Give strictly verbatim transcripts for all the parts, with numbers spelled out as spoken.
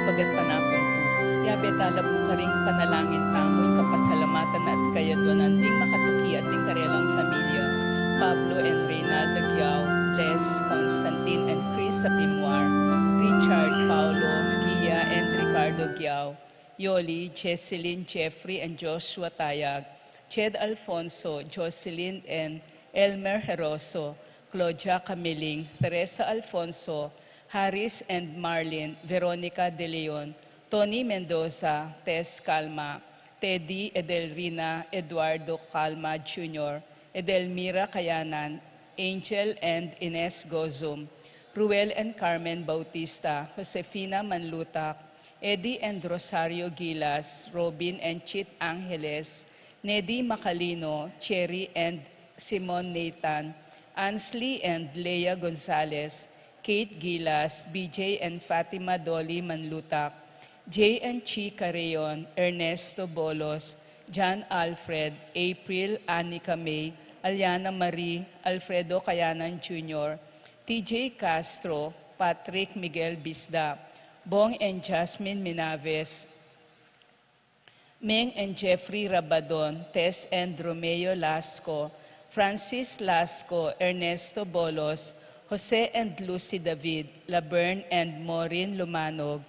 Pagkat panapun ku, yabe tala pu karing panalangin tamu, ing kapasalamatan at kayadwanan ding makatuki at ding karelang familia, Pablo and Reynalda Giao, Les, Constantine and Chris Sapimwar, Richard, Paulo, Gia and Ricardo Giao, Yoli, Jesselyn, Jeffrey and Joshua Tayag, Jed Alfonso, Jocelyn and Elmer Heroso, Claudia Camiling, Teresa Alfonso, Harris and Marlin, Veronica De Leon, Tony Mendoza, Tess Calma, Teddy, Edelrina, Eduardo Calma Junior, Edelmira Kayanan, Angel and Ines Gozum, Ruel and Carmen Bautista, Josefina Manlutak, Eddie and Rosario Gilas, Robin and Chit Angeles, Nedi Macalino, Cherry and Simon Nathan, Ansley and Lea Gonzalez, Kate Gilas, B J and Fatima Dolly Manlutak, J and Chi Carreon, Ernesto Bolos, John Alfred, April, Anika May, Aliana Marie, Alfredo Kayanan Junior, T J Castro, Patrick Miguel Bisda, Bong and Jasmine Minaves, Meng and Jeffrey Rabadon, Tess and Romeo Lasco, Francis Lasco, Ernesto Bolos, Jose and Lucy David, Laverne and Maureen Lumanog,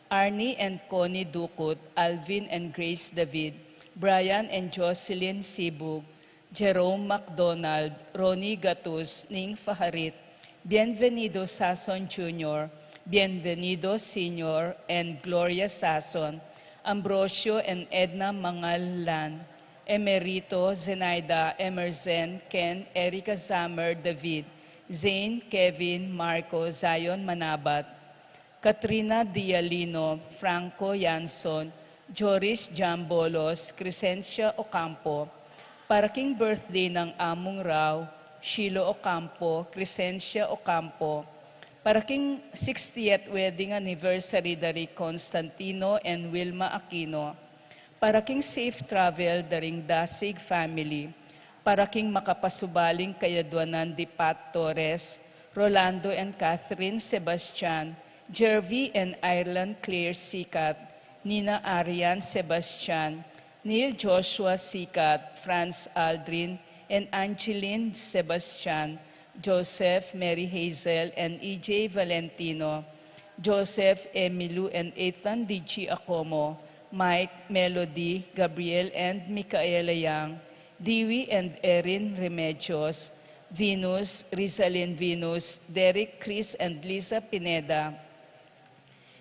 Arnie and Connie Ducut, Alvin and Grace David, Brian and Jocelyn Sibug, Jerome MacDonald, Ronnie Gatus, Ning Fajarit, Bienvenido Sason Junior, Bienvenido Senior and Gloria Sason, Ambrosio and Edna Mangalan, Emerito, Zenaida, Emerson, Ken, Erica Zammer, David, Zane, Kevin, Marco, Zion Manabat, Katrina Dialino, Franco Yanson, Joris Jambolos, Crescencia Ocampo, para king birthday nang Amung Rao, Shilo Ocampo, Crescencia Ocampo, para king sixtieth wedding anniversary da ri Constantino and Wilma Aquino, para king safe travel da ring Dasig family, para king makapasubaling kayadwanan di Pat Torres, Rolando and Catherine Sebastian, Jervy and Ireland Claire Sikat, Nina Arian Sebastian, Neil Joshua Sikat, Franz Aldrin and Angeline Sebastian, Joseph, Mary Hazel and E J Valentino, Joseph, Emilu and Ethan D G Acomo, Mike, Melody, Gabriel and Micaela Yang, Dewey and Erin Remedios, Venus, Rizalin Venus, Derek, Chris and Lisa Pineda,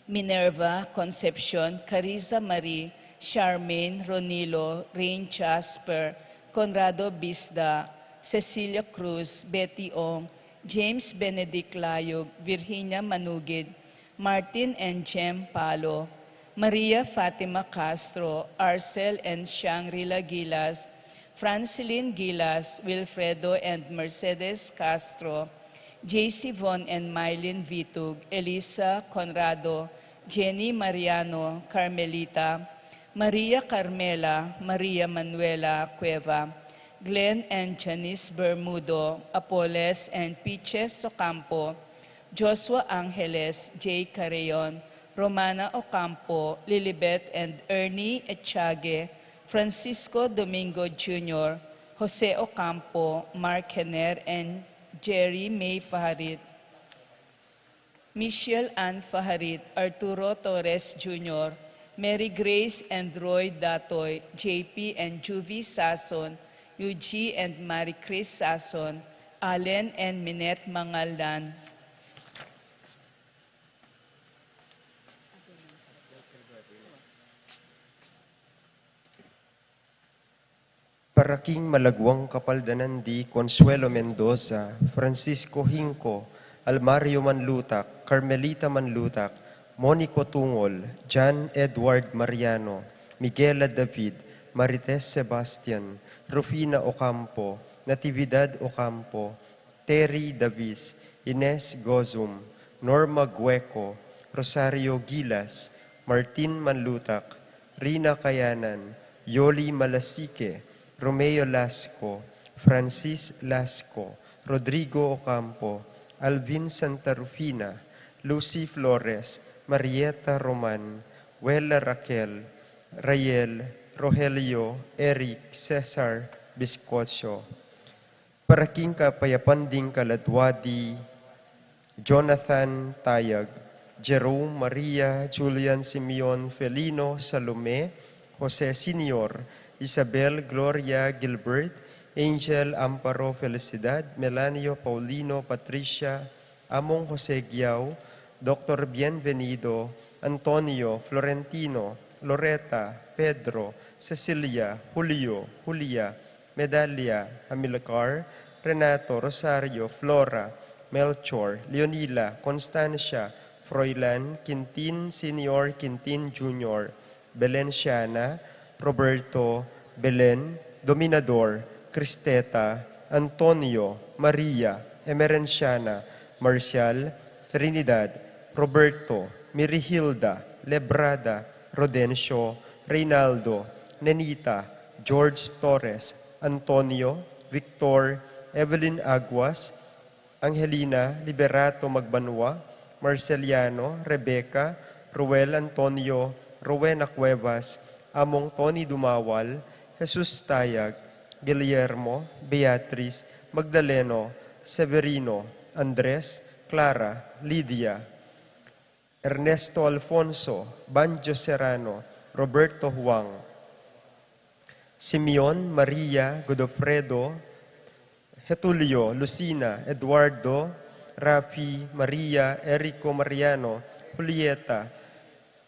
Minerva, Concepcion, Carissa Marie, Charmaine, Ronilo, Rain Jasper, Conrado Bisda, Cecilia Cruz, Betty Ong, James Benedict Layug, Virginia Manugid, Martin and Jem Palo, Maria Fatima Castro, Arcel and Shangri-La Gilas, Francilin Gilas, Wilfredo and Mercedes Castro, J C Von and Mylene Vitug, Elisa Conrado, Jenny Mariano, Carmelita, Maria Carmela, Maria Manuela Cueva, Glenn and Janice Bermudo, Apoles and Piches Ocampo, Joshua Angeles, Jay Carreon, Romana Ocampo, Lilibet and Ernie Echage, Francisco Domingo Junior, Jose Ocampo, Mark Hener and Jerry May Fajarit, Michelle Ann Fajarit, Arturo Torres Junior, Mary Grace and Roy Datoy, J P and Juvie Sason, Yuji and Marie Chris Sason, Allen and Minette Mangalan. Para king malaguang kapaldanan di Consuelo Mendoza, Francisco Hinco, Almario Manlutak, Carmelita Manlutak, Monico Tungol, John Edward Mariano, Miguela David, Marites Sebastian, Rufina Ocampo, Natividad Ocampo, Terry Davis, Ines Gozum, Norma Gueco, Rosario Gilas, Martin Manlutak, Rina Kayanan, Yoli Malasique, Romeo Lasco, Francis Lasco, Rodrigo Ocampo, Alvin Santa Rufina, Lucy Flores, Marieta Roman, Wela Raquel, Rayel, Rogelio, Eric, Cesar, Biscocho. Para king kapayapan ding kaladwa di Jonathan Tayag, Jerome, Maria, Julian, Simeon, Felino, Salome, Jose Senior, Isabel, Gloria, Gilbert, Angel, Amparo, Felicidad, Melanio, Paulino, Patricia, Among Jose Guiao, Doktor Bienvenido, Antonio, Florentino, Loreta, Pedro, Cecilia, Julio, Julia, Medalia, Amilcar, Renato, Rosario, Flora, Melchor, Leonila, Constancia, Froilan, Quintin Senior, Quintin Junior, Belenciana, Roberto, Belen, Dominador, Cristeta, Antonio, Maria, Emerenciana, Marcial, Trinidad, Roberto, Mirihilda, Lebrada, Rodencio, Reynaldo, Nenita, George Torres, Antonio, Victor, Evelyn Aguas, Angelina Liberato Magbanua, Marceliano, Rebecca, Ruel Antonio, Rowena Cuevas, Among Tony Dumawal, Jesus Tayag, Guillermo, Beatriz, Magdaleno, Severino, Andres, Clara, Lydia, Ernesto Alfonso, Banjo Serrano, Roberto Huang, Simeon, Maria, Godofredo, Getulio, Lucina, Eduardo, Rafi, Maria, Erico, Mariano, Julieta,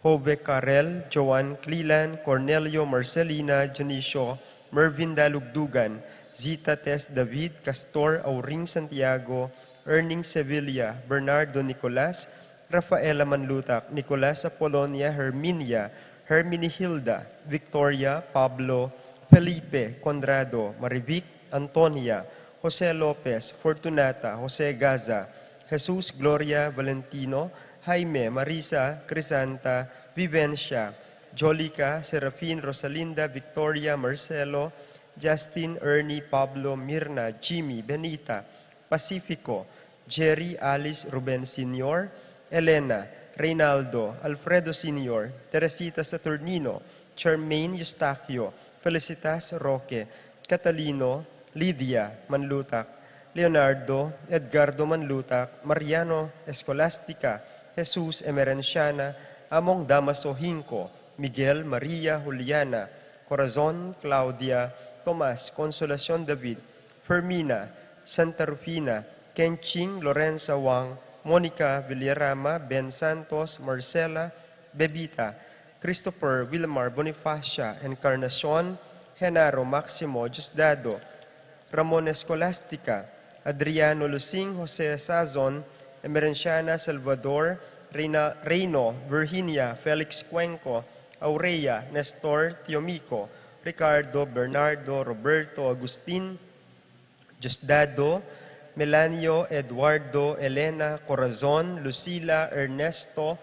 Jove, Carel, Joan, Cleland, Cornelio, Marcelina, Dionisio, Mervin Dalugdugan, Zita, Tess, David, Castor, Auring, Santiago, Erning, Sevilla, Bernardo, Nicolas, Rafaela Manlutak, Nicolas, Apolonia, Herminia, Herminihilda, Victoria, Pablo, Felipe, Conrado, Marivic, Antonia, Jose Lopez, Fortunata, Jose Gaza, Jesus, Gloria, Valentino, Jaime, Marisa, Crisanta, Vivencia, Jolica, Serafin, Rosalinda, Victoria, Marcelo, Justin, Ernie, Pablo, Mirna, Jimmy, Benita, Pacifico, Jerry, Alice, Ruben Senior, Elena, Reynaldo, Alfredo Senior, Teresita, Saturnino, Charmaine, Eustaquio, Felicitas, Roque, Catalino, Lydia, Manlutak, Leonardo, Edgardo, Manlutak, Mariano, Escolastica, Jesus, Emerenciana, Among, Damaso, Hinco, Miguel, Maria, Juliana, Corazon, Claudia, Tomas, Consolacion, David, Fermina, Santa Rufina, Kenching, Lorenza, Wang, Monica, Villarama, Ben Santos, Marcela, Bebita, Christopher, Wilmar, Bonifacia, Encarnacion, Genaro, Maximo, Diosdado, Ramon, Escolastica, Adriano, Lusing, Jose, Sazon, Emerenciana, Salvador, Reina, Reino, Virginia, Felix, Cuenco, Aurea, Nestor, Tiomico, Ricardo, Bernardo, Roberto, Agustin, Diosdado, Melanio, Eduardo, Elena, Corazon, Lucila, Ernesto,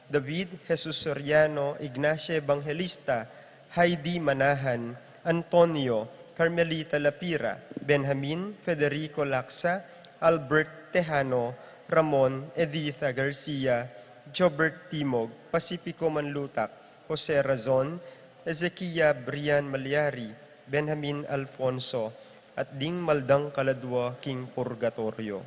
David, Jesus Soriano, Ignacio Evangelista, Heidi Manahan, Antonio, Carmelita Lapira, Benjamin, Federico Laksa, Albert Tejano, Ramon, Editha Garcia, Jobert Timog, Pacifico Manlutak, Jose Razon, Ezekia Brian Malyari, Benjamin Alfonso, at ding maldang kaladwa king purgatoryo.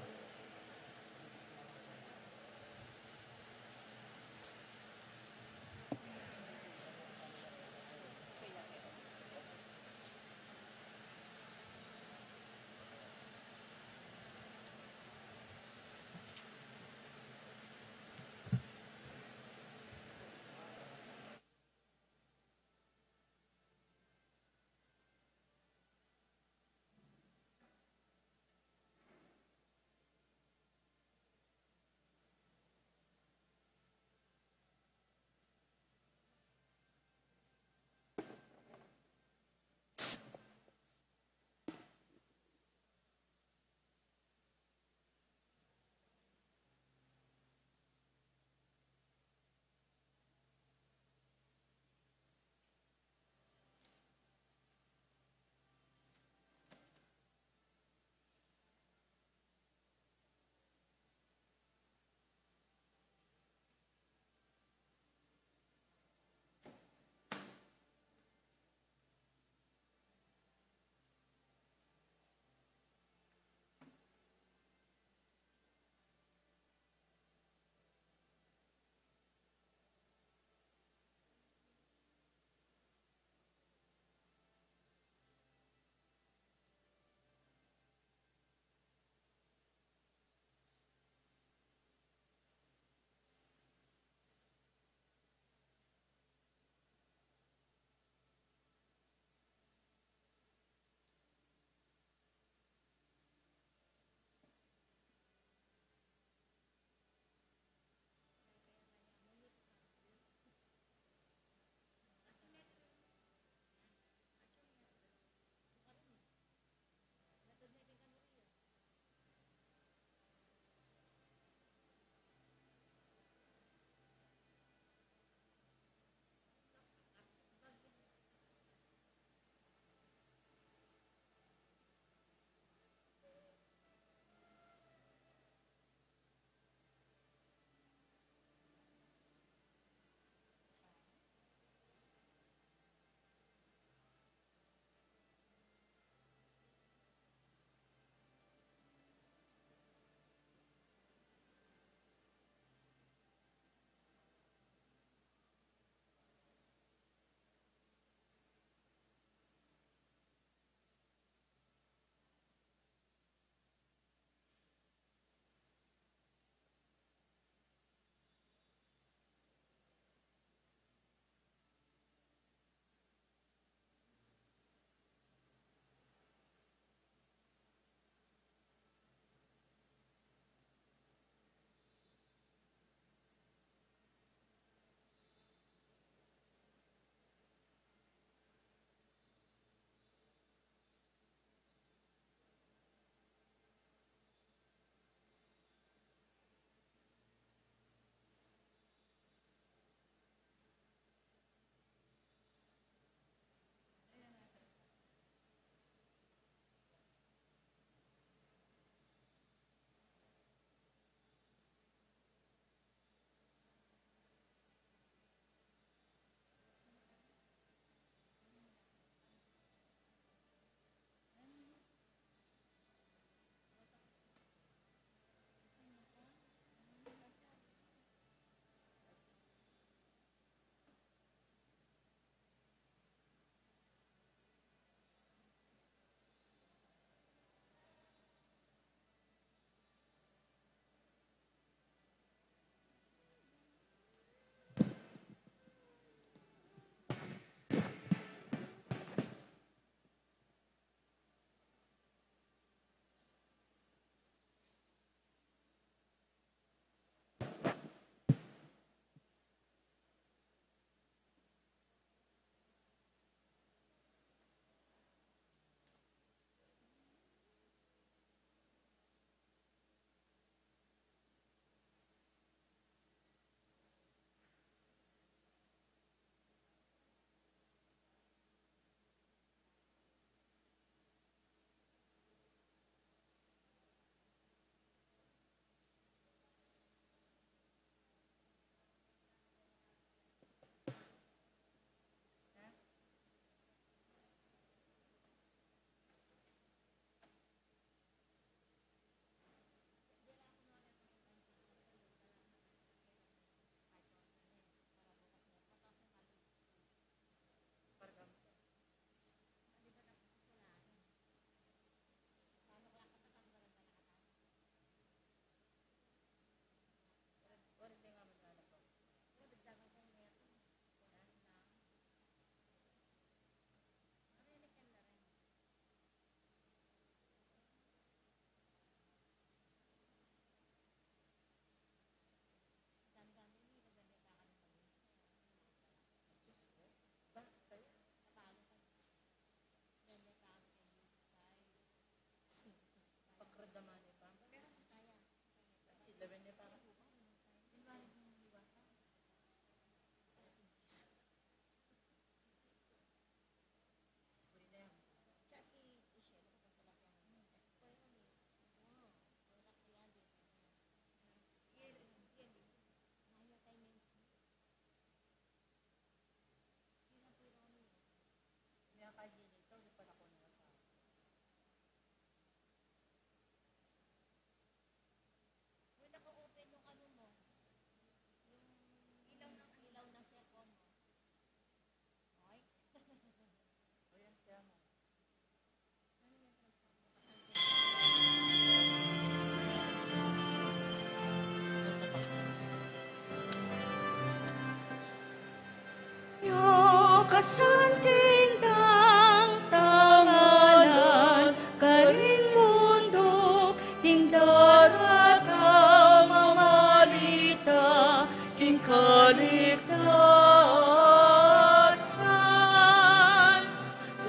Santing dang tangalan karing munduk, ding daratang mamalita king kaligtasan.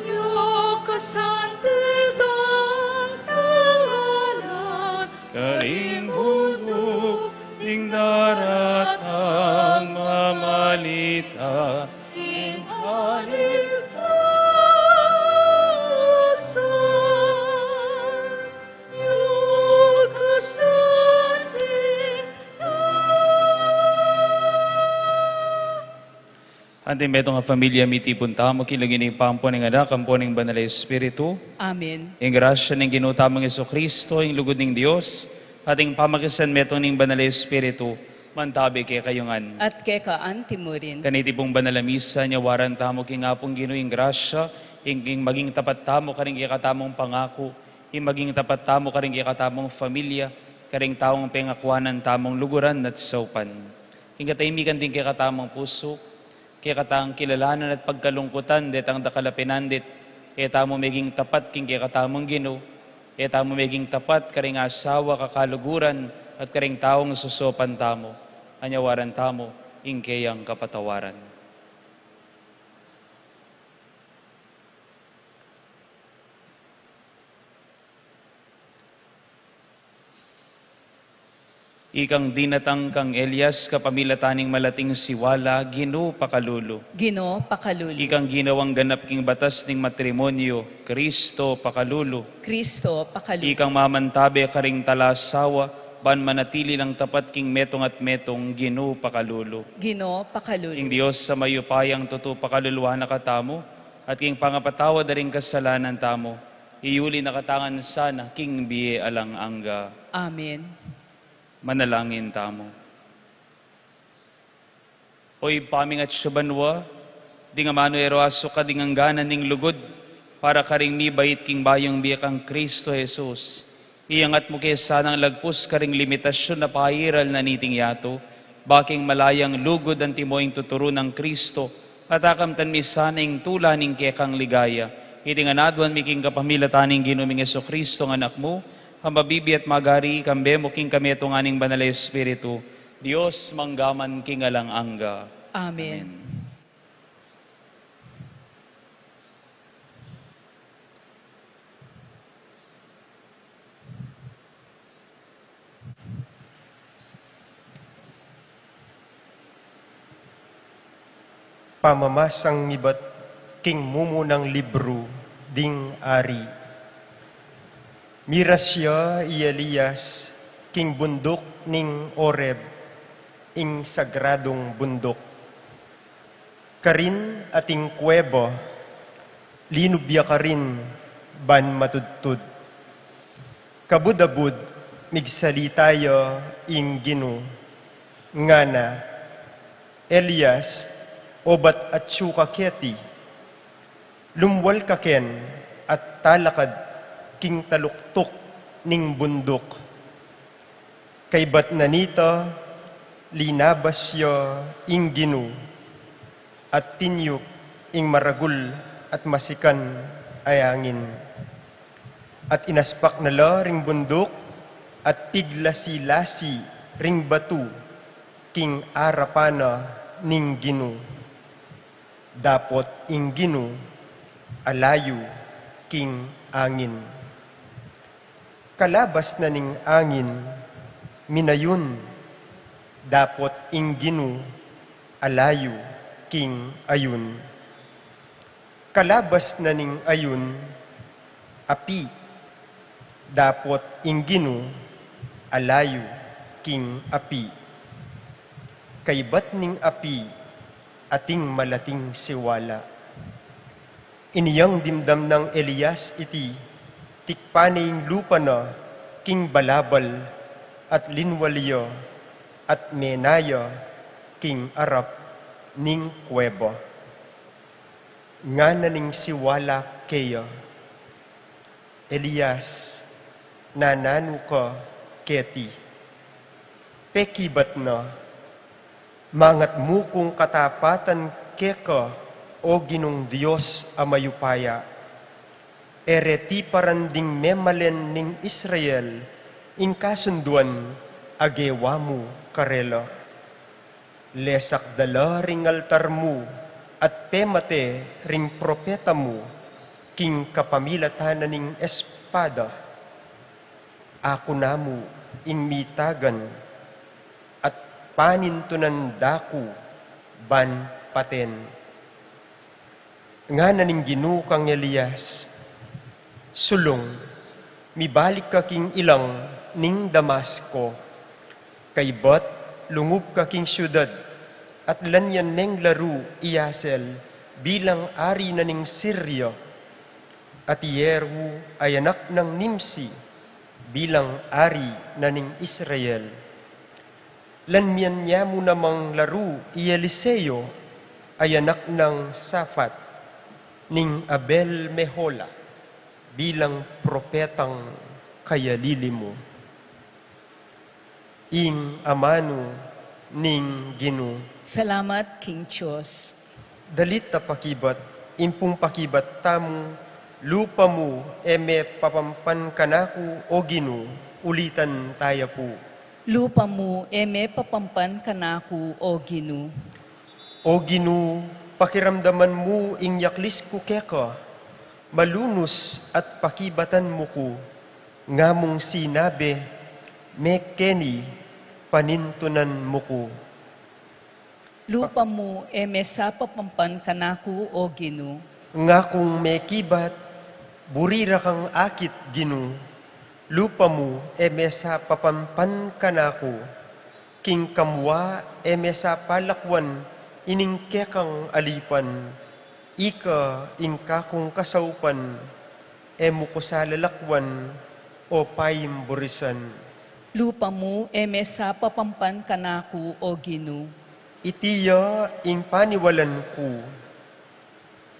Yu kasanting dang tangalan karing munduk, ding daratang mamalita ing kaligtasan. Anting metung a familia, mitipun tamu king lagyu ning Ibpa, ampo ning Anak, ampo ning Banal a Espiritu. Amen. Ing grasya ning Ginu tamung Jesucristo, ing lugud ning Dios, at ing pamakisan metung ning Banal a Espiritu, mantabi kekayu ngan. At keka anti mu rin. Kaniti pung banal a misa, nyawaran tamu king Apung Ginu ing grasya, ing, ing maging tapat tamu karing kekatamung pangaku, ing maging tapat tamu karing kekatamung familia, karing taung pengakuanan tamung luguran at saupan. Ing katahimikan ding kekatamung pusu, kekatang kilalanan at pagkalungkutan, detang dakal a pinandit, e tamu meging tapat king kekatamung Ginu, e tamu meging tapat karing asawa, kakaluguran, at karing taung susaupan tamu, anyawaran tamu ing keyang kapatawaran. Ikang dinatang kang Elias kapamilatan ning malating siwala, Ginu, pakalulu. Ginu, pakalulu. Ikang ginawang ganap king batas ning matrimonyo, Kristo, pakalulu. Kristo, pakalulu. Ikang mamantabe karing talasawa, ban manatili lang tapat king metung at metung, Ginu, pakalulu. Ginu, pakalulu. Ing Dios a mayupayang tutu pakaluluan na katamu, at king pangapatawad da ring kasalanan tamu, iyuli na katamu ngan sana king bie alang angga. Amen. Manalangin tamu. O Ibpa ming atsu banua, ding amanu e ro asukat ding angganan ning lugud, para karing mibait king bayung bie kang Kristo Jesus, iyangat mu ke sanang lagpus karing limitasyun a pairal na niting yatu, baking malayang lugud antimo ing tuturu nang Kristo, at akamtan mi sana ing tula ning kekang ligaya. Iti ngan aduan mi king kapamilatan ning Ginu ming Jesucristo a Anak mu, a mabibie at magari kambe mu king kametungan ning Banal a Espiritu, Dios mangga man king alang angga. Amen. Amen. Pamamasang ibat king mumunang libru ding Ari. Miras ya i Elias king bunduk ning Horeb, ing sagradung bunduk. Karin ating kuweba, linub ya karin ban matudtud. Kabud-abud, migsalita ya ing Ginu, ngana, Elias, obat atsu ka keti, lumwal ka ken at talakad king taluktuk ning bunduk. Kaybat na nita, linabas ya ing Ginu, at tinyup ing maragul at masikan a angin. At inaspak na la ring bunduk, at piglasi-lasi ring batu king arapan na ning Ginu. Dapot ing Ginu alayu king angin. Kalabas na ning angin, minayun. Dapot ing Ginu alayu king ayun. Kalabas na ning ayun, api. Dapot ing Ginu alayu king api. Kaybat ning api, ating malating siwala. Inyang dimdam nang Elias iti, tikpan ne ing lupa na king balabal, at linwal ya, at mena ya king arap ning kuweba. Ngana ning siwala keya, Elias, nananu ka keti? Pekibat na, mangat mu kung katapatan keka O Ginung Dios a mayupaya, e reti paran ding memalen ning Israel ing kasunduan a gewa mu karela. Lesak da la ring altar mu at pemate ring propeta mu king kapamilatan na ning espada. Aku namu ing mitagan at panintunan da ku ban paten. Ngana ning Ginu kang Elias, "Sulung, mibalik ka king ilang ning Damasco, kaybat lungub ka king siudad, at lanyan neng laru i Hazael bilang ari na ning Siria, at i Jehu a anak nang Nimsi bilang ari na ning Israel. Lanyan ya mu namang laru i Eliseo a anak nang Safat ning Abel-Mehola bilang propetang kayalili mu." Ing amanu ning Ginu. Salamat king Dios. Dalit a pakibat, ing pung pakibat tamu, lupa mu e mepapampan kanaku, o Ginu, ulitan taya pu. Lupa mu e mepapampan kanaku, o Ginu. O Ginu, pakiramdaman mu ing yaklis ku keka, malunus at pakibatan mu ku, nga mung sinabi, mekeni, panintunan mu ku. Lupa mu e mesapapampan kanaku, o Ginu. Nga kung mekibat, buri ra kang akit, Ginu. Lupa mu e mesapapampan kanaku. King kamua e mesapalakwan ining kekang alipan. Ika ing kakung kasaupan, e mu ku sa lalakwan o paimburisan. Lupa mu e mesapapampan kanaku, o Ginu. Iti ya ing paniwalan ku.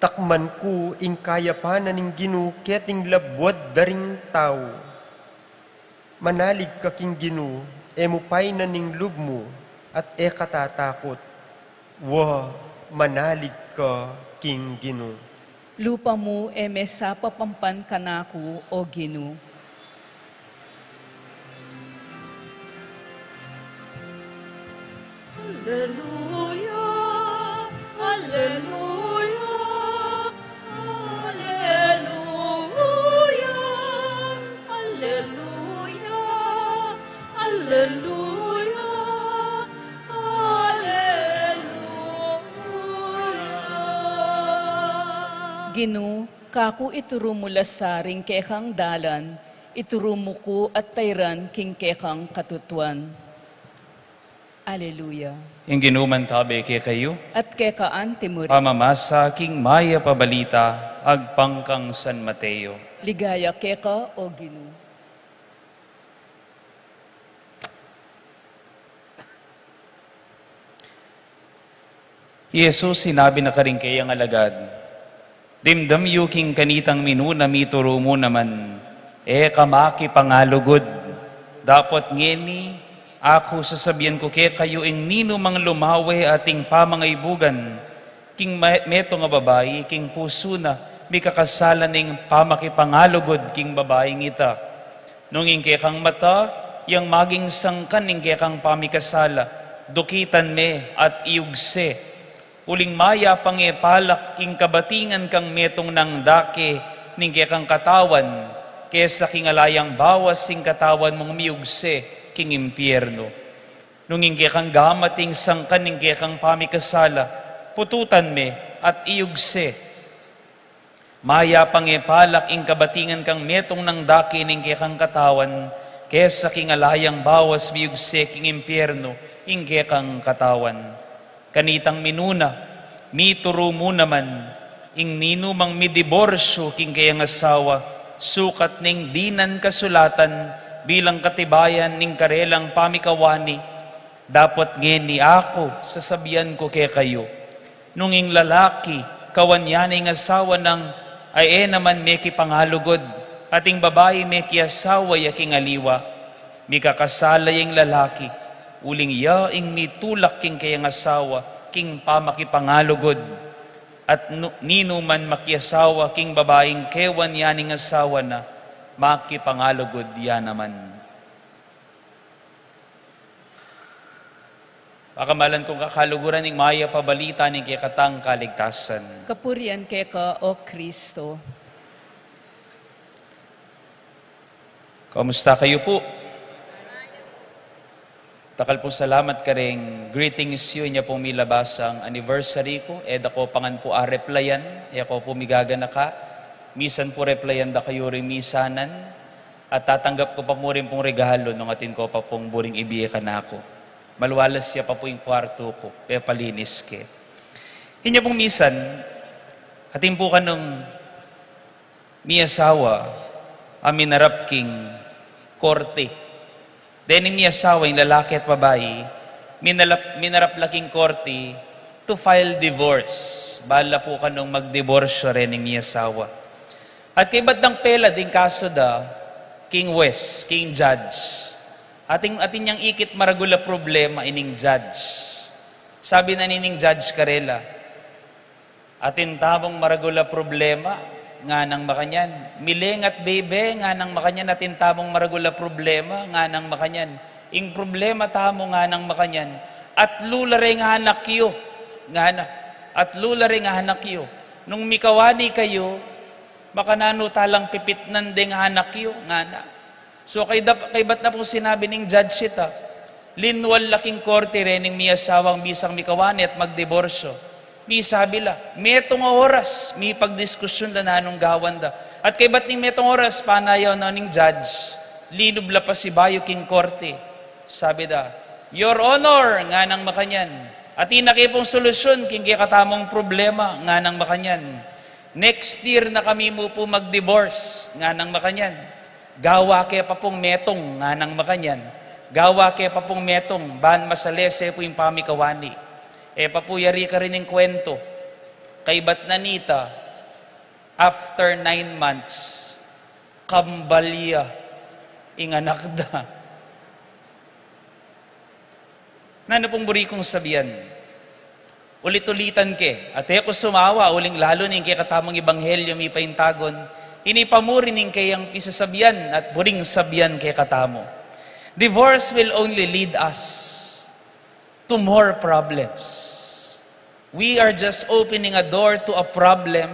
Takman ku ing kayapan na ning Ginu keting labuad da ring tau. Manalig ka king Ginu, e mu painan ing lub mu, at e ka tatakut. Wa, manalig ka king Ginu. Lupa mu e mesapapampan kanaku, o Ginu. Aleluya, aleluya, aleluya, aleluya, aleluya, aleluya. Ginu, kaku ituru mu la sa ring kekang dalan, ituru mu ku at tairan king kekang katutuan. Aleluya. Ing Ginu mantabe kekayu. At keka anti mu rin. Pamamasa king mayap a balita agpang kang San Mateo. Ligaya keka, o Ginu. I Jesus sinabi na karing keyang alagad, "Dimdam yu king kanitang minuna mituru mu naman, e ka makipangalugud. Dapot ngeni, aku sasabian ku kekayu ing ninumang lumawe ating pamangaibugan king me-, metung a babai, king pusu na, mikakasala ning pamakipangalugud king babaing ita. Nung ing kekang mata, yang maging sangkan ning kekang pamikasala, dukitan me at iyugse. Uling mayap a ngepalak ing kabatingan kang metung nang dake ning kekang katawan, kesa king alayang bawas ing katawan mung miyugse king impiernu. Nung ing kekang gamat ing sangkan ning kekang pamikasala, pututan me at iyugse. Mayap a ngepalak ing kabatingan kang metung nang dake ning kekang katawan, kesa king alayang bawas miyugse king impiernu ing kekang katawan." Kanitang minuna, mituru mu naman, ing ninumang midiborsyu king keyang asawa, sukat ning dinan kasulatan bilang katibayan ning karelang pamikawani, dapot ngeni aku sasabian ku kekayu, nung ing lalaki kawan ya na ing asawa nang e naman mekipangalugud, at ing babai mekiasawa ya king aliwa, mikakasala ya ing lalaki, uling ya ing mitulak king keyang asawa king pamakipangalugud. At nu-, ninuman makiasawa king babaing kewan ya ning asawa na, makipangalugud ya naman. Pakamalan kung kakaluguran ning mayap a balita ning kekatang kaligtasan. Kapurian keka, O Kristo. Kamusta kayu pu? Dakal pung salamat kareng greetings yu, inya pung milabasang anniversary ku. E da ko pa ngan pu a-replyan, e ko pu migaganaka. Misan pu replyan da kayu ring misanan, at tatanggap ku pa mu rin pung regalo nung atin ko pa pung buring ibie kanaku. Maluwalas ya pa pu ing kwartu ku, pepalinis ke. Inya pung misan, atin pu kanung miasawa a minarap king korte. Dening miasawa ing lalaki at babai, minalap-, minarap la king korte to file divorce. Bala pu kanung magdiborsyo rening miasawa. At kaybat dang pela ding kasu da king wes, king judge. Atin, atin yang ikit maragul a problema ining judge. Sabi na nining judge karela, "Atin tamung maragul a problema," nganang makanyan. "Milengat bebe," nganang makanyan, "atin tamung maragul a problema," nganang makanyan. "Ing problema tamu," nganang makanyan, "atlu la reng anak yu," ngana. "Atlu la reng anak yu. Nung mikawani kayu, makananu ta lang pipitnan deng anak yu?" ngana. So, kayda-, kaybat na pung sinabi ning judge ita, linwal la king korte rening miasawang bisang mikawani at magdiborsyo. Misabi la, metung a oras, mipagdiskusyun la nanung gawan da. At kaybat ning metung a oras, panayaw na ning judge, linub la pasibayu king korte. Sabi da, "Your Honor," nganang makanyan, "atin na ke pung solusyun king kekatamung problema," nganang makanyan. "Next year na kami mu pu magdivorce," nganang makanyan. "Gawa ke pa pung metung," nganang makanyan. "Gawa ke pa pung metung, ban masalese pu ing pamikawani." E pa pu yari karin ing kwentu. Kaybat na nita, after nine months, kambal ya ing anak da. Nanu pung buri kung sabian? Ulit-ulitan ke, at e ku sumawa, uling lalu ning kekatamung ebanghelyo mipaintagun, ini pa mu rin ing keyang pisasabian at buring sabian kekatamu. Divorce will only lead us to more problems. We are just opening a door to a problem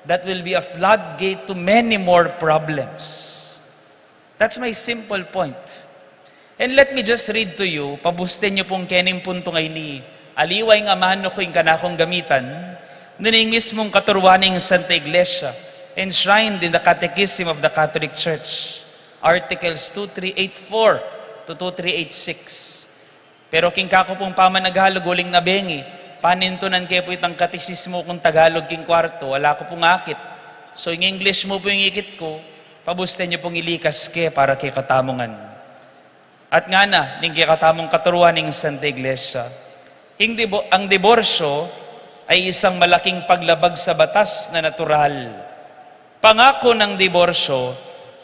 that will be a floodgate to many more problems. That's my simple point. And let me just read to you, pabusten yu pung kening puntu ngeni, aliwa ing amanu ku ing kanakung gamitan, nune ing mismung katuruan ning Santa Iglesia, enshrined in the Catechism of the Catholic Church, Articles two three eight four to two three eight six. Pero king kaku pung pamanagalug uling nabengi, panintunan ke pu itang katesismu kung Tagalog king kwartu, ala ku pung akit. So, ing English mu pu ing ikit ku, pabusten yu pung ilikas ke para kekatamu ngan. At ngana ning kekatamung katuruan ning Santa Iglesia, ing dibo-, ang diborsyo ay isang malaking paglabag sa batas na natural. Pangako ng diborsyo,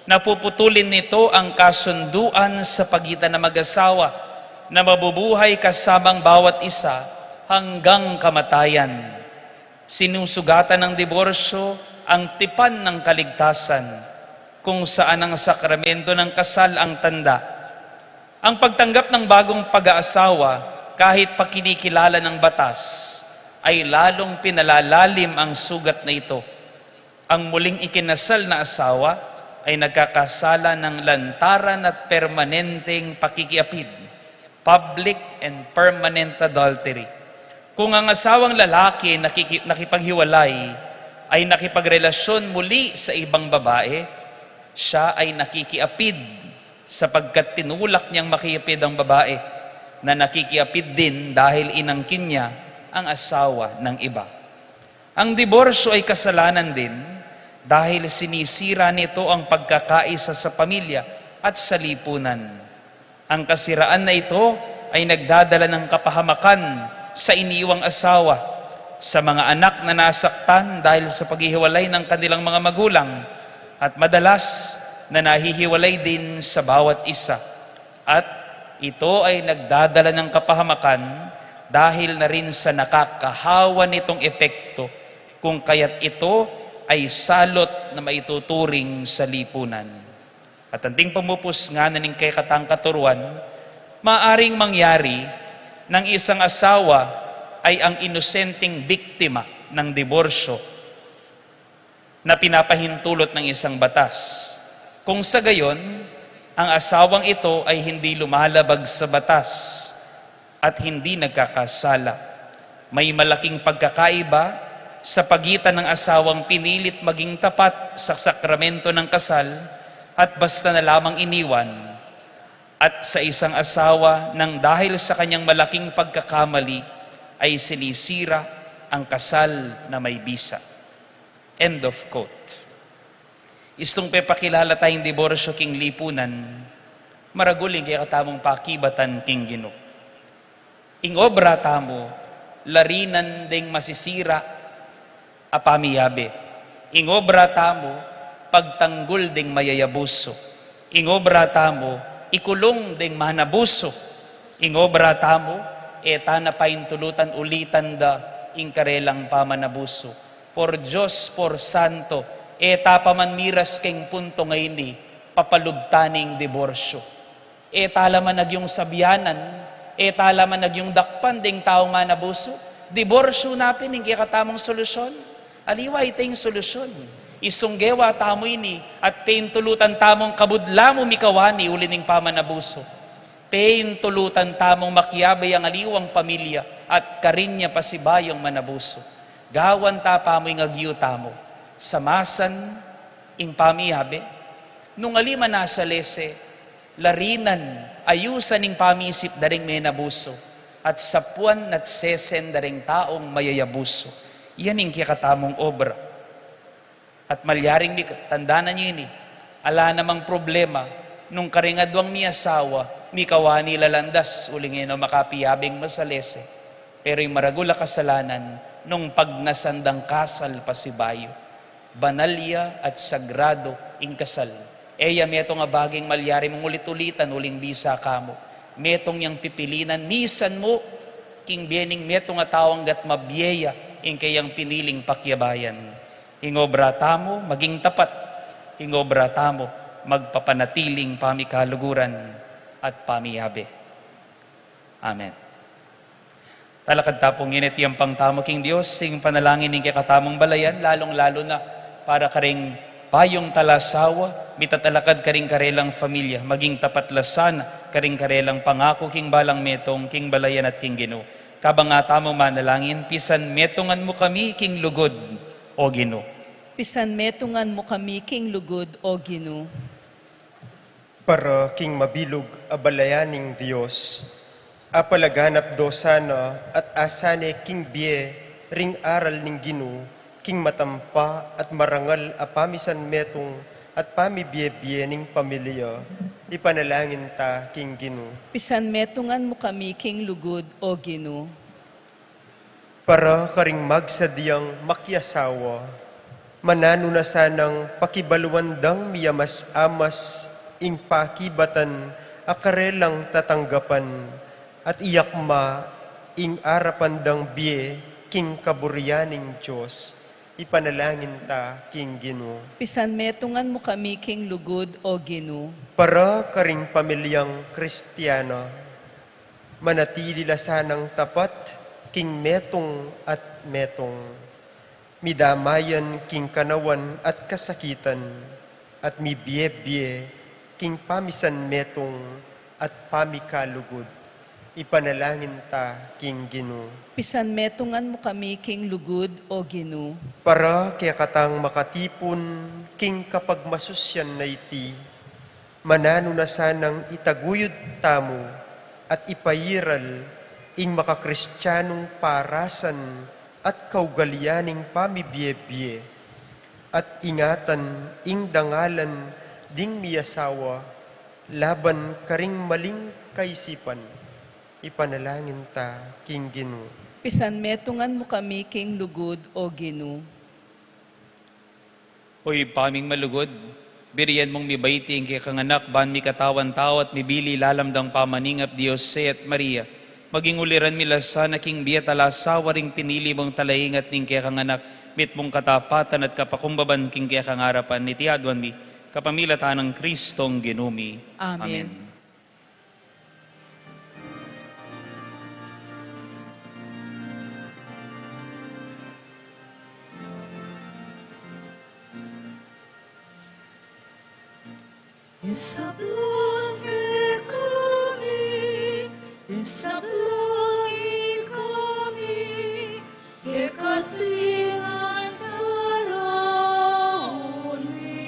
napuputulin nito ang kasunduan sa pagitan ng mag-asawa na mabubuhay kasamang bawat isa hanggang kamatayan. Sinusugatan ng diborsyo ang tipan ng kaligtasan, kung saan ang sakramento ng kasal ang tanda. Ang pagtanggap ng bagong pag-aasawa, kahit pa kinikilala ng batas, ay lalong pinalalalim ang sugat na ito. Ang muling ikinasal na asawa ay nagkakasala ng lantaran at permanenteng pakikiapid, public and permanent adultery. Kung ang asawang lalaki nakiki-, nakipaghiwalay ay nakipagrelasyon muli sa ibang babae, siya ay nakikiapid sapagkat tinulak niyang makiapid ang babae na nakikiapid din dahil inangkin niya ang asawa ng iba. Ang diborsyo ay kasalanan din dahil sinisira nito ang pagkakaisa sa pamilya at sa lipunan. Ang kasiraan na ito ay nagdadala ng kapahamakan sa iniwang asawa, sa mga anak na nasaktan dahil sa paghihiwalay ng kanilang mga magulang, at madalas na nahihiwalay din sa bawat isa. At ito ay nagdadala ng kapahamakan dahil na rin sa nakakahawa nitong epekto Kung kaya't ito ay salot na maituturing sa lipunan. At anting pamupus ngana ning kekatang katuruan, maaring mangyari nang isang asawa ay ang inosenteng biktima ng diborsyo na pinapahintulot ng isang batas. Kung sa gayon, ang asawang ito ay hindi lumalabag sa batas at hindi nagkakasala. May malaking pagkakaiba sa pagitan ng asawang pinilit maging tapat sa sakramento ng kasal at basta na lamang iniwan, at sa isang asawa nang dahil sa kanyang malaking pagkakamali ay sinisira ang kasal na may bisa. End of quote. Istung pepakilala tayung diborsyo king lipunan, maragul ing kekatamung pakibatan king Ginu. Ing obra tamu, larinan deng masisira a pamiyabe. Ing obra tamu, pagtanggul deng mayayabusu. Ing obra tamu, ikulung deng manabusu. Ing obra tamu, e ta na paintulutan ulitan da ing karelang pamanabusu. Por Dios, por santo, e ta pa man miras keng punto ngeni, papalubtan ing diborsyo. E ta la man agyung sabianan, e ta la man agyung dakpan deng taung manabusu, diborsyo na pin ing kekatamung solusyon. Aliwa ita ing solusyon. Istung gewa tamu ini at paintulutan tamung kabud la mu mikawani uli ning pamanabusu. Paintulutan tamung makiabe yang aliwang pamilya at karin ya pasibayung manabusu. Gawan ta pa mu ing agyu tamu. Samasan ing pamiyabe. Nung ali man a salese, larinan, ayusan ing pamisip da ring menabusu, at sapuan at sesen da ring taung mayayabusu. Yan ing kekatamung obra. At malyaring mik-, tandanan yu ini, ala namang problema, nung karing aduang miyasawa, mikawani la landas, uling e no makapiyabeng masalese. Pero ing maragul a kasalanan, nung pagnasan dang kasal pasibayu. Banal ya at sagrado ing kasal. E ya metung a baging malyari mung ulit-ulitan uling bisa ka mu. Metung yang pipilinan misan mu king bie ning metung a tau anggat mabie ya ing keyang piniling pakiabayan. Ing obra tamu maging tapat, ing obra tamu magpapanatiling pamikaluguran at pamiyabe. Amen. Talakad ta pung init yampang tamu king Dios, ing panalangin ning kekatamung balayan, lalung-lalu na para karing bayung talasawa, mitatalakad karing karelang familia, maging tapat la sana karing karelang pangaku king balang metung, king balayan at king Ginu. Kabang a tamu manalangin, pisan metungan mu kami king lugud, O Ginu. Pisan metungan mu kami king lugud, O Ginu. Para king mabilug a balayan ning Dios, apalaganap do sana at asane king bie ring aral ning Ginu, king matampa at marangal a pamisanmetung at pamibie-bie ning pamilya, ipanalangin ta king Ginu. Pisan metungan mu kami king lugud, O Ginu. Para karing magsadyang makiasawa, mananu na sanang pakibaluan dang miyamas-amas ing pakibatan a karelang tatanggapan, at iyakma ing arapan dang bie king kaburian ning Dios, ipanalangin ta king Ginu. Pisan metungan mu kami king lugud, O Ginu. Para karing pamilyang Kristiana, manatili la sanang tapat king metung at metung, midamayan king kanawan at kasakitan, at mibie-bie king pamisanmetung at pamikalugud, ipanalangin ta king Ginu. Pisan metungan mu kami king lugud, O Ginu. Para kekatang makatipun king kapagmasusyan na iti, mananu na sanang itaguyud tamu at ipairal ing makakristianung parasan at kaugalian ning pamibie-bie, at ingatan ing dangalan ding miyasawa laban karing maling kaisipan, ipanalangin ta king Ginu. Pisan metungan mu kami king lugud, O Ginu. O Ibpa ming malugud, birian mung mibait ing kekang Anak ban mikatawan tau at mibili lalam dang pamaninga at Diose at Maria, Paging uliran mi la sana king bie at alasawa ring pinili mung talaingat ning kekang anak, mitmung katapatan at kapakumbaban king kekang arapan. Iti aduan mi, kapamilatan nang Kristong Ginu mi. Amen. Amen. Isablon kekami, isablon kekami, kekang daun mi.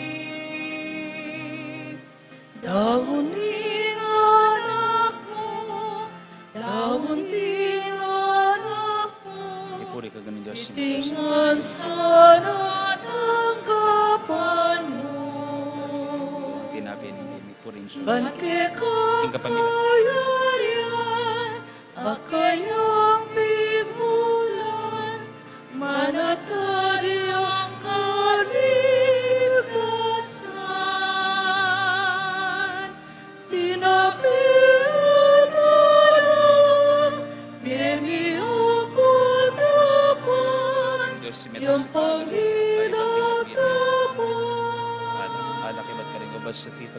Daun ding anak mu, daun ding anak mu. Ipuri ka, Ginung Dios, iti ngan sana tanggapan mu. Tinapin, ipuri, ban kekang kayarian, akayang pigmulan, manatili ing kaligtasan. Tinape at alang, mie mi ampon dapat, yang pamilatan dapat.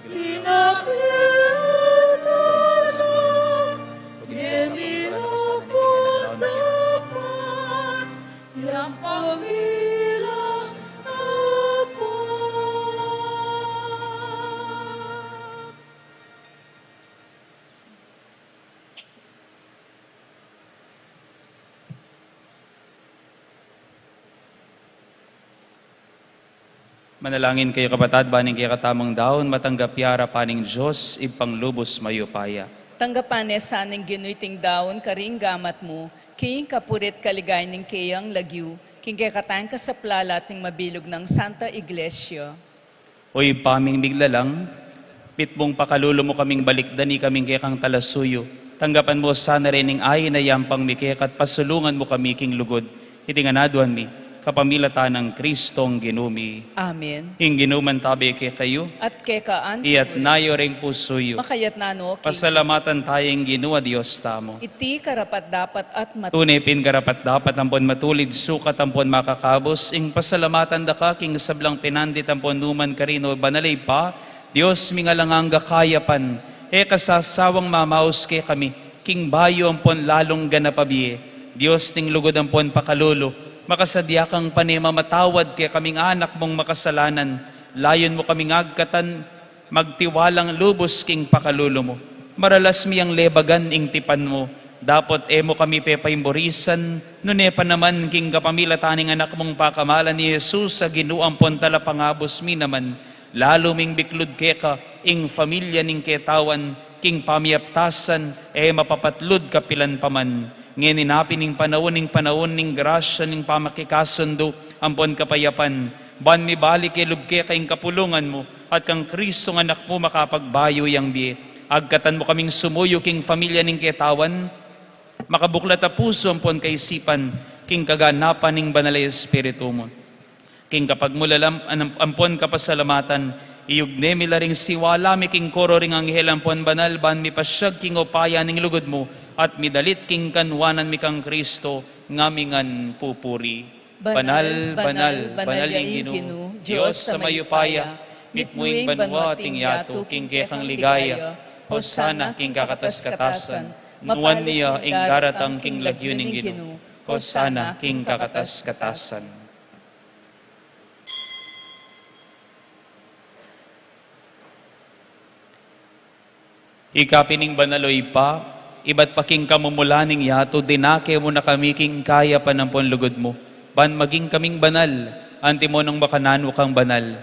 Tinape at alang, mie mi ampon dapat, yang pamilatan dapat. Manalangin kayu, kapatad, ban ing kekatamung daun matanggap ya arapan ning Dios, Ibpang lubus mayupaya. Tanggapan ne sa ning Ginu iting daun karing gamat mu, king kapurian at kaligayan ning keyang lagyu, king kekatang kasaplalan at ning mabilug nang Santa Iglesia. O Ibpa ming miglalang, mitmung pakalulu mu kaming balikdan, ikaming kekang talasuyu. Tanggapan mu sana reng ain a yampang mi keka at pasulungan mu kami king lugud. Iti ngan aduan mi, kapamilatan nang Kristong Ginu mi. Amen. Ing Ginu mantabe kekayu. At keka naman. Iyatas yu reng pusu yu. Makayatas no king. Pasalamatan taya ing Ginu a Dios tamu. Iti karapat-dapat at matulid. Tune pin karapat-dapat ampon matulid, sukat ampon makakabus, ing pasalamatan da ka king sablang pinandit ampon nukarin, O Banal a Ibpa, Dios ming alang angga kayapan, e ka sasawang mamaus kekami king bayu ampon lalung ganap a bie. Dios ning lugud ampon pakalulu, makasadya kang pane mamatawad kekaming anak mung makasalanan, layun mu kaming agkatan magtiwalang lubus king pakalulu mu. Maralas mi yang lebagan ing tipan mu, dapot e mu kami pepaimburisan, nune pa naman king kapamilatan ning Anak mung pakamalan, i Jesus a Ginu ampon Talapangabus mi naman, lalu ming biklud keka ing familia ning ketawan, king pamiyaptasan, e mapapatlud kapilan pa man. Ngeni na pin ing panaun, ing panaun ning grasya ning pamakikasundu ampon kapayapan, ban mibalik e lub keka ing kapulungan mu, at kang Kristong Anak mu makapagbayu yang bie. Agkatan mu kaming sumuyu king familia ning ketawan, makabuklat a pusu ampon kaisipan, king kaganapan ning Banal a Espiritu mu. King kapagmulalam, anam-, ampon kapasalamatan, iyugne mi la ring siwala mi king koro ring anghel ampon banal, ban mipasyag king upaya ning lugud mu, at midalit king kanwanan mi kang Kristo, ngamingan pupuri. Banal, banal, banal ya ing Ginu, Dios a mayupaya, mitmu ing banua at ing yatu king kekang ligaya. Hosana king kakatas-katasan, nuan ya ing daratang king lagyu ning Ginu. Hosana king kakatas-katasan. Ika pin ing banal, o Ibpa, ibat pa king kamumulan ning yatu, dinake mu na kami king kayapan ampon lugud mu, ban maging kaming banal, antimo nung makananu kang banal.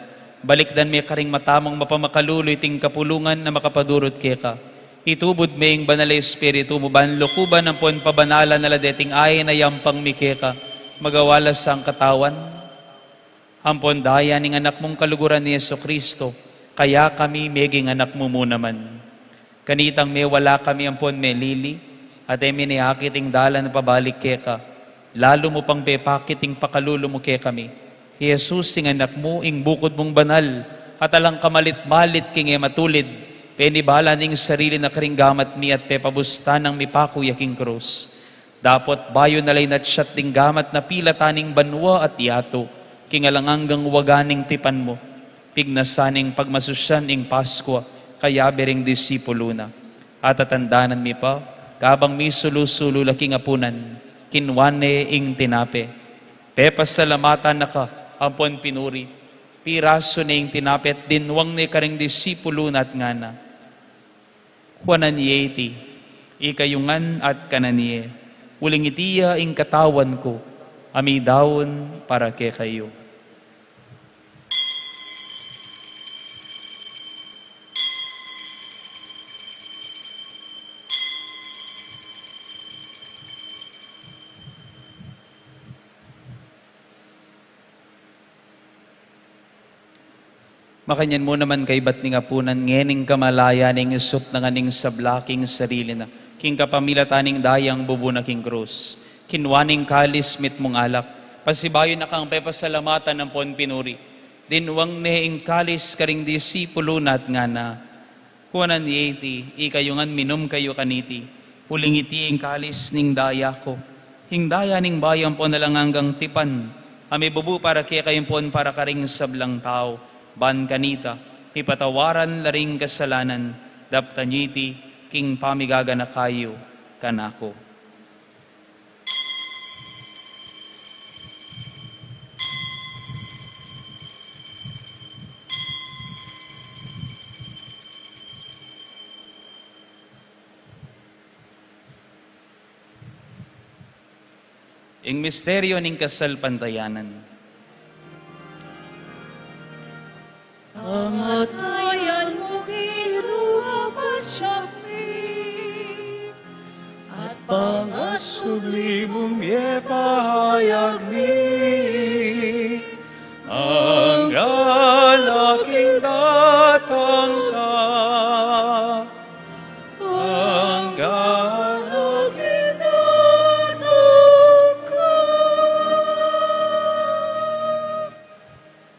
Balikdan me karing mata mung mapamakalulu iting kapulungan a makapadurut keka. Itubud me ing Banal a Espiritu mu ban lukuban ampon pabanalan na la deting ain a yampang mi keka, magawa la sang katawan ampon daya ning Anak mung kaluguran, i Jesucristo, kaya kami meging anak mu mu naman. Kanitang mewala kami ampon melili, at e mi ne akit ing dalan pabalik keka, lalu mu pang pepakit ing pakalulu mu kekami. I Jesus ing Anak mu, ing bukud mung banal, at alang kamalit-malit king e matulid, Penibala ne ing sarili na karing gamat mi at pepabusta nang mipaku ya king krus. Dapot bayu na la inatsat ding gamat na pilatan ning banua at yatu, king alang anggang waga ning tipan mu. Pignasan neng pagmasusyan ing Paskua, kayabe ring disipulu na. Atatandanan mi pa, kabang misulu-sulu la king apunan, kinua ne ing tinape. Pepasalamatan na ka, ampon pinuri. Pirasu ne ing tinape at dinwang ne karing disipulu na at ngana: Kuanan ye iti, ikayu ngan at kanan ye, uling iti ya ing katawan ku, a midaun para kekayu. Makanyan mu naman kaybat ning apunan, ngening kamalayan ning isut na ngan ing sabla king sarili na, king kapamilatan ning dayang bubu na king krus. Kinua ne ing kalis mitmung alak, pasibayu na kang pepasalamatan ampon pinuri. Dinwang ne ing kalis karing disipulu na at ngana: Kuanan ye iti, ikayu ngan minum kayu kaniti, uling iti ing kalis ning daya ku, ing daya ning bayu ampon alang anggang tipan, a mibubu para kekayu ampon para karing sablang tau, ban kanita mipatawaran la ring kasalanan. Daptan yu iti king pamigaganaka yu kanaku. Ing misteryu ning kasalpantayanan. Kamatayan mu king ruwa, pasiag mi, at pangasubli mung mie, pahayag mi, angga la king datang ka. Angga la king datang ka.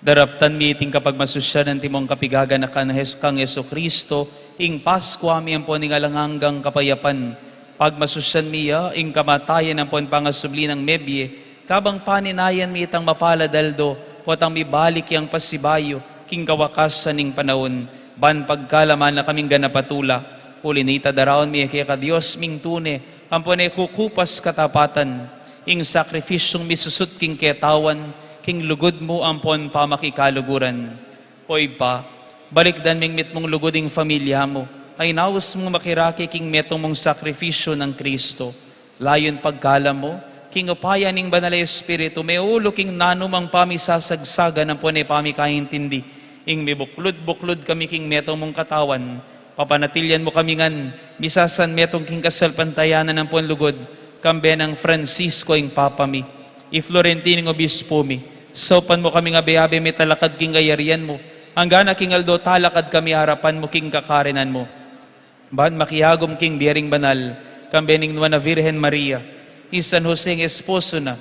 Daraptan mi iting kapagmasusyan antimong kapigaganakan Jes-, kang Jesucristo, ing Paskua mi ampon ing alang anggang kapayapan. Pagmasusyan mi ya, ing kamatayan ampon pangasubli nang mebie, kabang paninayan mi itang mapalad aldo, potang mibalik yang pasibayu king kawakasan ning panaun, ban pagkalaman na kaming ganap a tula. Uli nita, daraun mi ya keka Dios ming tune, ampon e kukupas katapatan, ing sakrifisyung misusut king ketawan, king lugud mu ampon pamakikaluguran. O Ibpa, balikdan ming mitmung lugud ing familia mu, a inaus mung makirake king metung mung sakrifisyu nang Kristo. Layun pagkalam mu, king upaya ning Banal a Espiritu, meulu king nanumang pamisasagsagan ampon e pamikaintindi, ing mibuklud-buklud kami king metung mung katawan, papanatilyan mu kami ngan misasanmetung king kasalpantayanan ampon lugud, kambe nang Francisco ing Papa mi, i Florentino ing Obispo mi. Saupan mu kaming abe-abe mitalakad king kayarian mu, anggana king aldo talakad kami arapan mu king kakarinan mu. Ban makiagum king bie ring banal, kambe ning Nuan a Virgen Maria, i San Jose ing esposo na,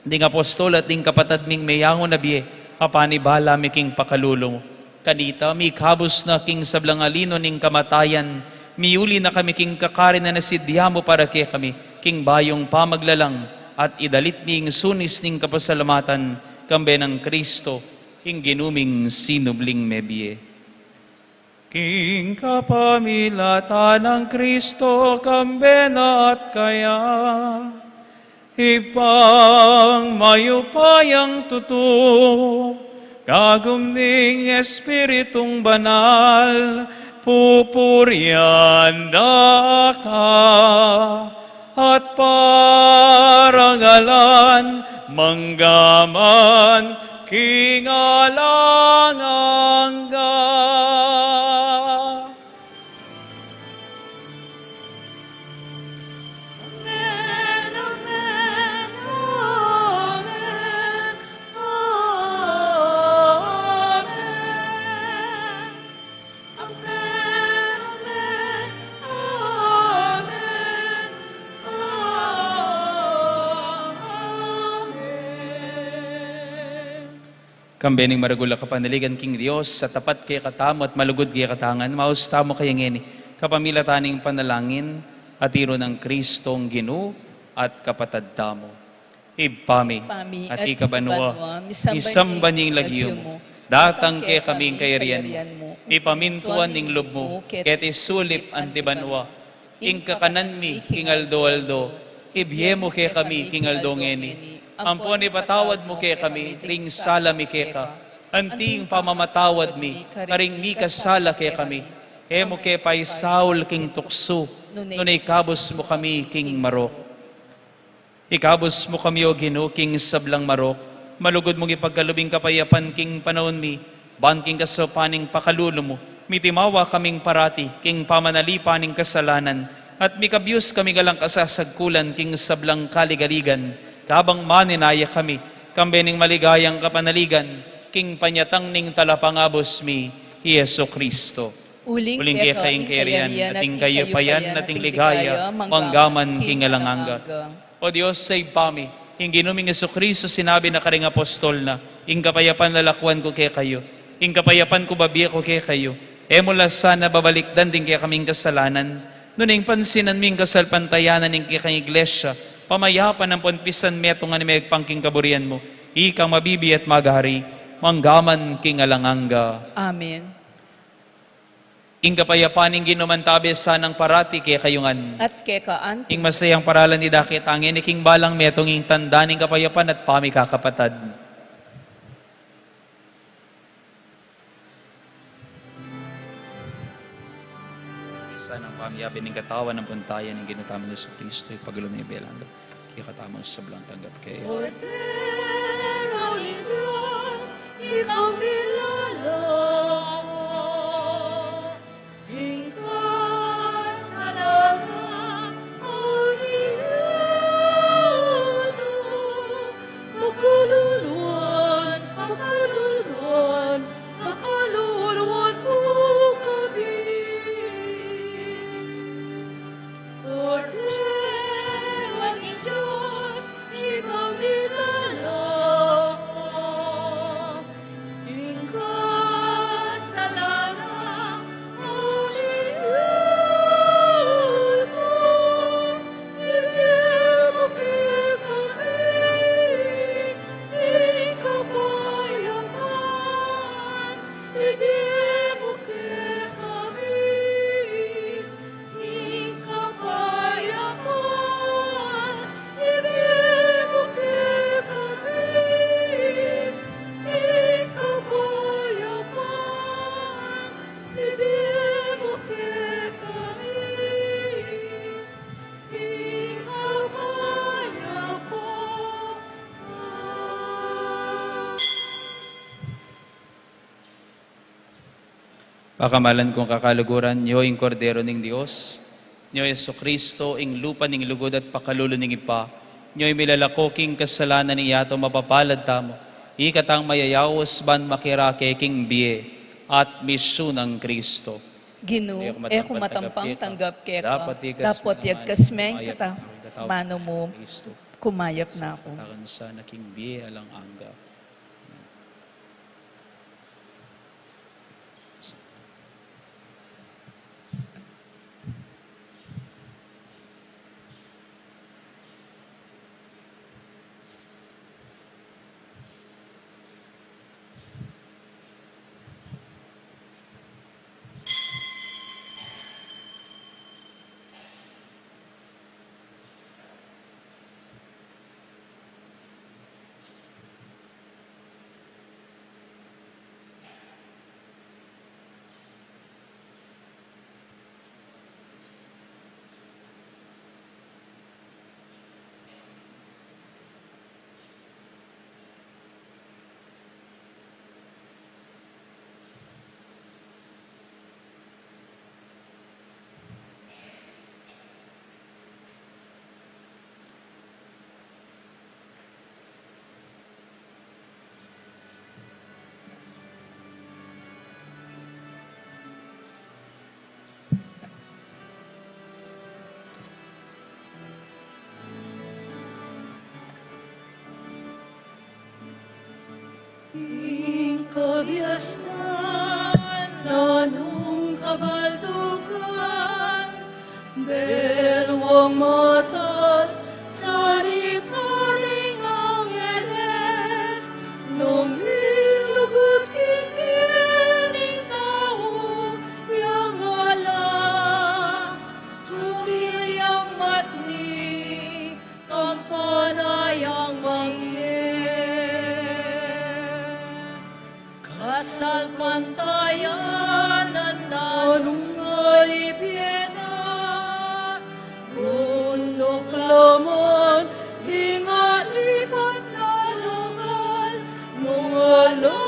ding apostol at ding kapatad ming meyangu na bie, a panibala mi king pakalulu mu. Kanita, mikabus na king sablang alino ning kamatayan, miuli na kami king kakarinan a sidya mu para kekami, king bayung pamaglalang, at idalit mi ing sunis ning kapasalamatan, kambe nang Kristo, ing Ginu ming sinubling mebie. King kapamilatan nang Kristo, kambe na at kaya, Ibpang mayupayang tutu, kagum ning Espiritung Banal, pupurian da ka, at parangalan manggaman king alang angga. Kambe ning maragul a kapanaligan king Dios, a tapat kekatamu at malugud kekatamu ngan, maus tamu kaya ngeni, kapamilatan ning panalangin a tiru nang Kristong Ginu at Kapatad tamu. Ibpa mi, Ibpa mi, atiu ka banua, misamban ya ing lagyu mu, datang kekami ing kayarian mu, mipamintuan ing lub mu, keti sulip anti banua. Ing kakanan mi king aldo-aldo, ibie mu kekami king aldo ngeni. Ampon ipatawad mu kekami ring sala mi keka, anti ing pamamatawad mi karing mikasala kekami. E mu ke paisaul king tuksu, nune ikabus mu kami king marok. Ikabus mu kami, O Ginu, king sablang marok. Malugud mung ipagkalub ing kapayapan king panaun mi, ban king kasaupan ning pakalulu mu, mitimawa kaming parati king pamanalipan ning kasalanan, at mikabius kami king alang kasasagkulan king sablang kaligaligan, kabang maninaya kami kambe ning maligayang kapanaligan king panyatang ning Talapangabus mi, i Jesu Kristo. Uling keka ing kayarian, at ing kayupayan, at ing ligaya, manggaman king alang angga. O Dios a Ibpa mi, ing Ginu ming Jesucristo sinabi na karing apostol na, "Ing kapayapan lalakuan ku kekayu, ing kapayapan ku babie ku kekayu." E mu la sana babalikdan ding kekaming kasalanan, nune ing pansinan mu ing kasalpantayanan ning kekang Iglesia, pamayapan ampon pisan metung a mipangking kaburian mu, ikang mabibie at magari, manggaman king alang angga. Amen. Ing kapayapan ning Ginu mantabe sanang parati kekayu ngan. At keka anti. Ing masayang paralan idakit angin, iking balang metung ing tanda ning kapayapan at pamikakapatad. Sanang pamiyabe ning katawan ampon daya ning Ginu tamung Jesucristo, ipagkalub mi king alang angga. Kekatamung sablang tanggap kaya. Kordero ning Dios, ikang milala, ing kasalanan ayutu, pakaluluan, pakaluluan, pakaluluan mu kami. Kordero ning Dios, ikang milala, ing kasalanan ayutu, ibie mu kekami, ing kapayapan, ibie mu kekami. Ing kapayapan, ibie mu kekami. Ing kapayapan, ibie mu kekami. Ing kapayapan. Pakamalan kung kakaluguran, nyo ing Kordero ning Dios, nyo i Jesucristo, ing lupa ning lugud at pakalulu ning Ibpa, nyo ing milalako king kasalanan ning yatu, mapapalad tamu, ikatang mayayaus ban makirake king bie at misyu nang Cristo. Ginu, e ku matampang tanggap keka, dapot yagkas me ing kata-, manu mu, kumayap na ku. Takan sana king bie alang angga. Kabiasnan, nanung kabaldugan, beluang matas, sarita ning angeles, nung milugud king bie ning tau, yang ala, tuki yang matni, kampana yang mangge. Kasalpantayanan, nanung a ibie na, bunduk laman, ding alipat na lugal, nung ala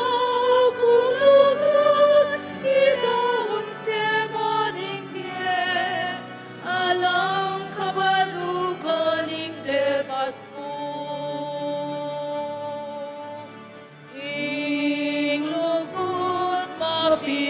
kung lugud, ita unte maning bie, alang kabaldugan ing depat ku. Ing lugud mapibabata,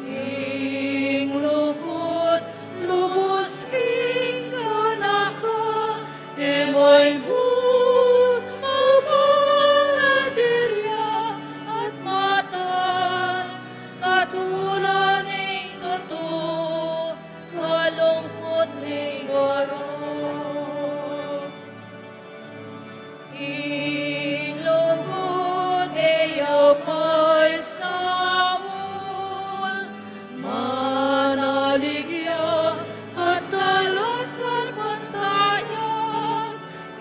ing lugud lubus king ganaka, e maibut a baladirya at matas, katula ning tutu, kalungkut ning barok. Ing lugud e ya paisaul, manalig ya at talasalpantaya,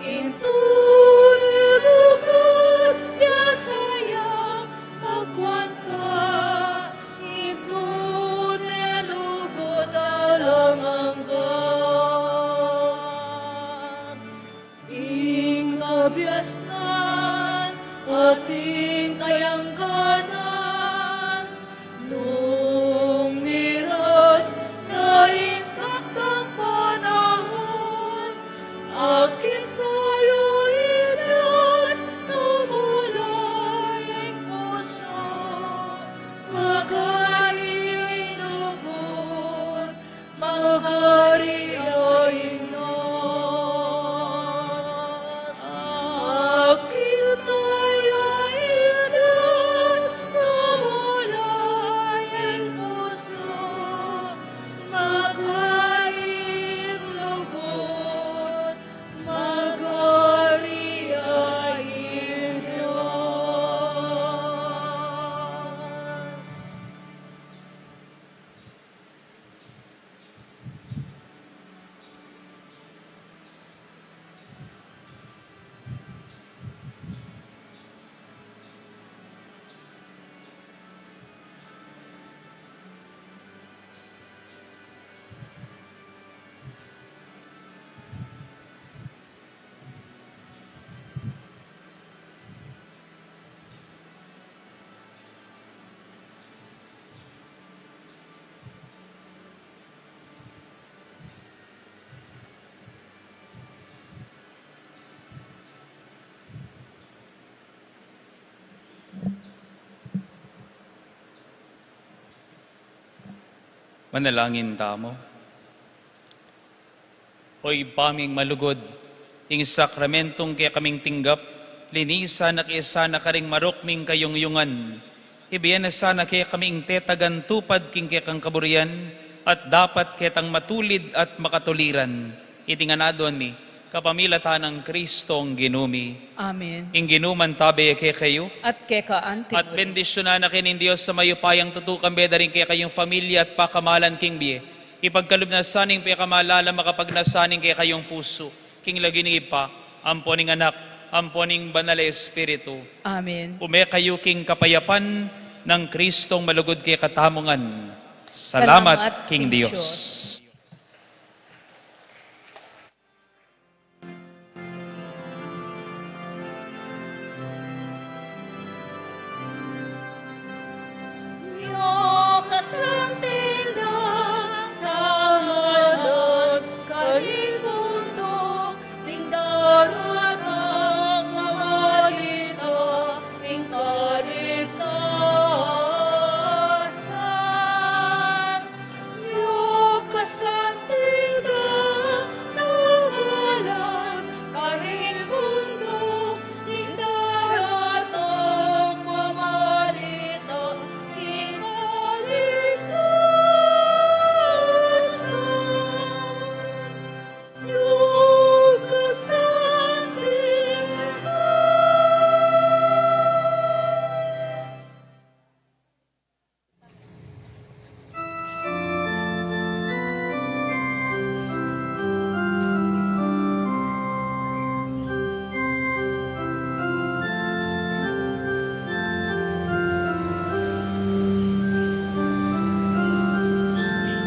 ing tune lugud biasa yang magwanta, ing tune lugud alang angga. Ing kabiasnan at ing kayangganan, nung miras na ing takdang panaun, akin tayu i Dios, tumulay ing pusu, magari ing lugud, magari ya ing Dios. Akil tayu ing Dios, tumulay ing pusu, magari ing lugud, magari ya ing Dios. Manalangin tamu. O Ibpa ming malugud, ing sakramentong kekaming tinggap, linisan na ke sana karing marok ming kayungyungan. Ibie na sana kekami ing tetagan tupad king kekang kaburian, at dapat ketang matulid at makatuliran. Iti ngan adwan mi, kapamilatan nang Kristong Ginu mi. Amen. Ing Ginu mantabe ya kekayu. At keka antimurin. At bendisyunan na kayu ning Dios a mayupayang tutu, kambe da ring kekayung familia at pakamalan king bie. Ipagkalub na sana ing pekamalala, makapagnasa na ing kekayung pusu, king lagyu ning Ibpa, ampo ning Anak, ampo ning Banal a Espiritu. Amen. Ume kayu king kapayapan nang Kristong malugud kekatamu ngan. Salamat king Dios.